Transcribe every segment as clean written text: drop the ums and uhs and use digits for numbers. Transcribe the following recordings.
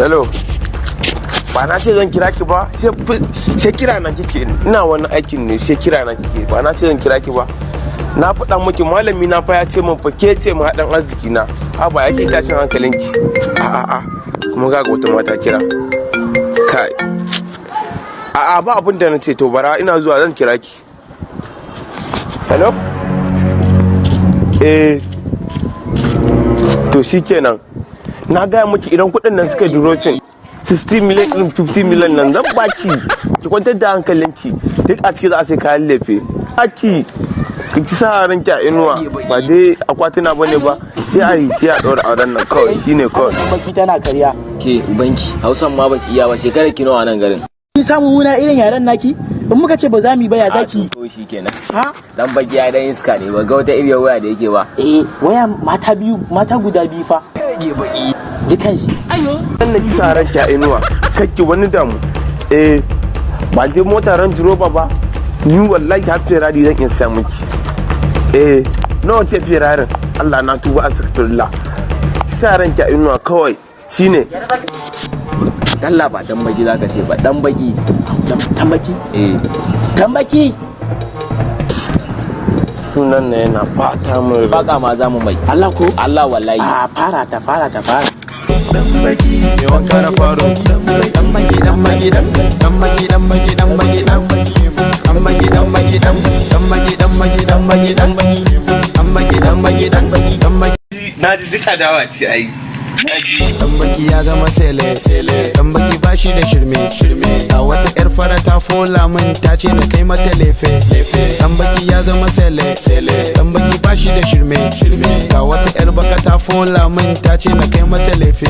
Hello. Ba na ce zan kira ki ba, sai kira na kike. Ina wani aikin ne, sai kira na kike. Ba na ce zan kira ki ba. Na faɗa miki, malami na fa ya ce min fa ke ce mu haɗin arziki na. Ha ba yake tashin hankalinki. A a a kuma ga wata mata kira. Kai. A a, ba abin da na ce. To, bara ina zuwa, zan kira ki. Hello? Eh. To shikenan. Na gaya miki, idan kuɗin nan suka dropping 60 million din, 50 million nan, zan baki, ki kwantar da hankalinki. Duk a ciki za a sai kayan lefe. Aki ki sa ranki a inuwa, ba dai akwatuna bane ba, sai a yi, sai a ɗaura auren nan kawai, shine kawai. Baki tana karya. Ke ubanki, Hausan ma baki iya ba. Shekarar ki nawa nan garin? Kin samu muna irin yaren naki? In muka ce ba za mu yi ba, ya zaki? To shikenan. Ha? Dan baki ya dan iska ne, ba ga wata iriyar waya da yake ba. Eh, waya mata biyu, mata guda biyu fa. Ji kan shi. Dan na ki sa ranki a inuwa, kakki wani damu. Eh, ba je mota Range Rover ba, ni wallahi har Ferrari zan iya sa miki. Eh, nawa ce Ferrari? Allah na tuba, astagfirullah. Ki sa ranki a inuwa kawai, shine. Dalla, ba dan baki zaka ce ba, dan baki. Tambaki. Eh. Tambaki. Sunan na yana bata min rai. Baka ma za mu mai. Allah ko? Allah wallahi. A fara ta, fara ta, fara. Mai wanka na faro. Dan baki, dan baki, dan dan baki, dan baki, dan baki, dan dan baki, dan baki, dan dan baki, dan baki, dan baki, dan dan baki, dan baki, dan dan baki. Na ji duka dawa ce ai. Dan baki ya zama sele sele, dan baki bashi da shirme shirme. Ga wata yar fara ta fola min, ta ce na kai mata lefe lefe. Dan baki ya zama sele sele, dan baki bashi da shirme shirme. Ga wata yar baka ta fola min, ta ce na kai mata lefe.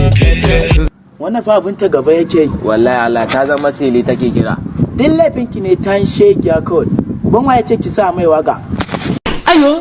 Wannan fa abin ta gaba yake yi. Wallahi Allah, ta zama sele take kira. Duk laifinki ne, ta shegiya kawai. Ban waye ce ki sa mai waka. Ayo.